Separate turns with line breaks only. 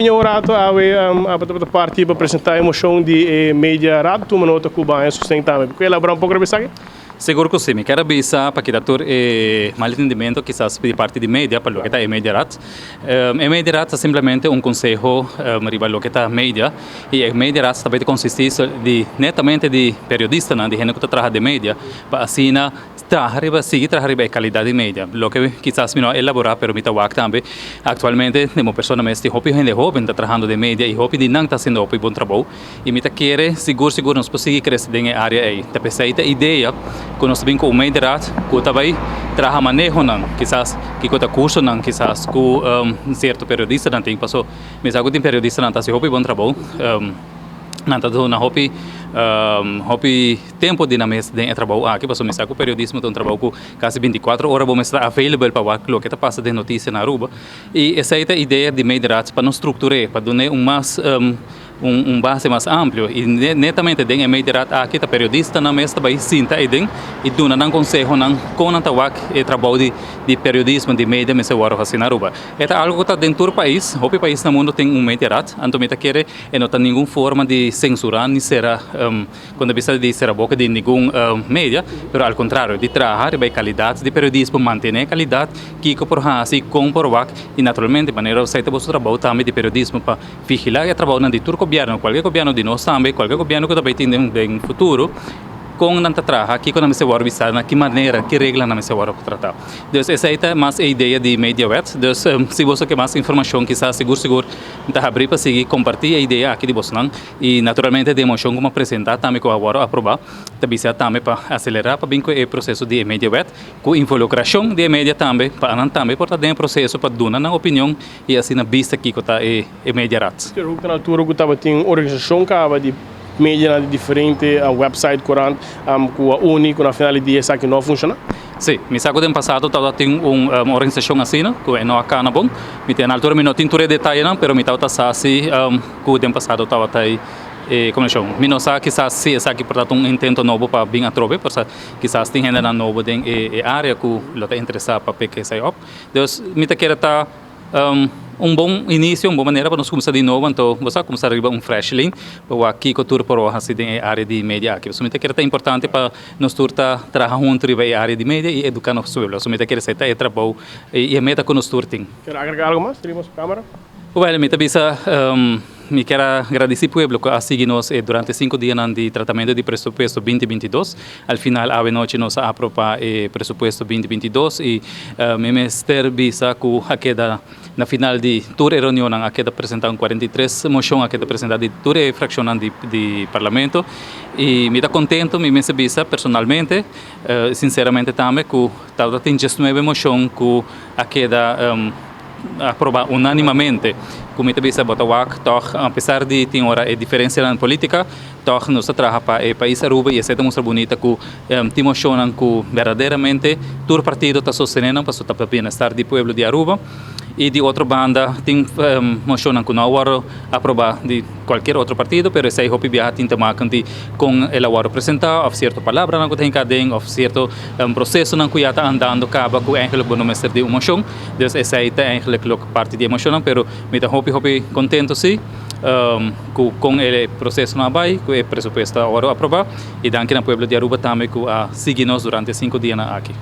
Un rato awe a tabata parti pa presenta e mocion di e Mediaraad, tuma nota cu ban sosten tambe. Por elabora un poco riba esaki?
Sigur cu si. Mi kier avisa pa kita tur e malentendimento kisas di parti di media pa loke ta e Mediaraad. E Mediaraad ta simplemente un conseho riba loke ta media y e Mediaraad ta bay consisti di netamente di periodistanan, di hende cu ta traha den media pa asina traha riba, sigui traha riba e calidad di media. Loke kisas mi no a elabora pero mi ta wak tambe actualmente den persona mes tin hopi hende hoben ta trahando den media y hopi di nan ta haciendo hopi bon trabou y mi ta kere sigur sigur nos por sigui crece den e area ey. Ta pesey ta idea cu nos ta bin cu un Mediaraad cu ta bay traha manehonan kisas kico ta cursonan kisas cu cierto periodistanan tin paso mi sa cu tin periodistanan ta haci hopi bon trabou, nan ta duna hopi hopi tempo di nan mes den e trabou aki pasobra mi sa cu periodismo ta un trabou cu casi 24 ora bo mester ta available pa wak loke ta pasa den noticia na Aruba y esey ta idea di Mediaraad pa nos structure pa dune un mas un base mas amplio y netamente den e Mediaraad aki ta periodistanan mes ta bay sinta eyden y duna nan consehonan con nan ta wak e trabou di periodismo di media mester worde haci na Aruba. E ta algo cu ta den tur pais, hopi pais na mundo tin un Mediaraad, anto mi ta kere e no ta ningun forma di censura ni cera, cuando bisa di cera boca di ningun media, pero al contrario di traha riba e calidad di periodismo, mantene e calidad, kico por haci, con por wak y naturalmente manera esey ta boso trabou tambe di periodismo pa vigila e trabounan di tur gobierno, cualkier gobierno di nos tambe, cualkier gobierno cu ta bay tin den futuro, con nan ta traha, kico nan mester worde bisa, na ki manera, ki reglanan nan mester worde trata. Dus esey ta mas e idea di Mediawet. Dus si boso ke mas informacion kisas sigur sigur ta habri pa sigui comparti e idea aki di bosonan y naturalmente den mocion cu mi a presenta tambe cu a worde aproba ta bisa tambe pa acelera pa bin cu e proceso di e Mediawet cu involucracion di e media tambe pa nan tambe por ta den e proceso pa duna nan opinion y asina bista kico ta e Mediaraad.
Pero hopi ta na altura cu tabatin organisacion caba di medianan di diferente website, corant cu a uni cu na final di dia esaki no a funciona?
Si, mi sa cu den pasado tabatin un organisacion asina cu e no a cana bon. Mi tin na altura mi no tin tur e detayenan pero mi tabata sa si cu den pasado tabata e comision. Mi no sa kisas si esaki por ta un intento nobo pa bin atrobe, por sa kisas tin hendenan nobo den e area cu lo ta interesa pa pick esai op. Dus mi ta kere ta un bon inicio, un bon manera pa nos cuminsa di nobo, anto bo sa cuminsa riba un fresh link pa wak kico tur por haci den e area di media aki. Pasobra mi ta kere ta importante pa nos tur ta traha hunto riba e area di media y educa nos pueblo. Pasobra mi ta kere esey ta e trabou y e meta cu nos tur tin.
Kier agrega algo mas riba su camera?
Well, mi ta bisa mi kier a gradici pueblo cu a sigui nos durante 5 dianan di tratamento di presupuesto 2022. Al final awe nochi nos a aproba e presupuesto 2022 y mi mester bisa cu a keda na final di tur e reunionnan a keda presenta un 43 mocion, a keda presenta di tur e fraccionnan di parlamento y mi ta contento, mi mester bisa personalmente, sinceramente tambe, cu tabatin 19 mocion cu a keda aproba unanimamente. Cu mi ta bisa, bo ta wak toch, a pesar di tin ora e diferencianan politica, toch nos ta traha pa e pais Aruba y esey ta mustra bunita cu tin mocionnan cu berdaderamente tur partido ta sostene nan pasobra ta pa bienestar di pueblo di Aruba y di otro banda tin mocionnan cu no a wordo aproba di cualkier otro partido, pero esey hopi biaha tin te maken di con el a wordo presenta of cierto palabranan cu ta hinca aden of cierto procesonan cu ya ta andando caba cu eigenlijk bo no mester di un mocion. Dus esey ta eigenlijk loke parti di e mocionnan, pero mi ta hopi hopi contento si cu con e proceso a bay cu e presupuesto a wordo aproba y danki na pueblo di Aruba tambe cu a sigui nos durante 5 dianan aki.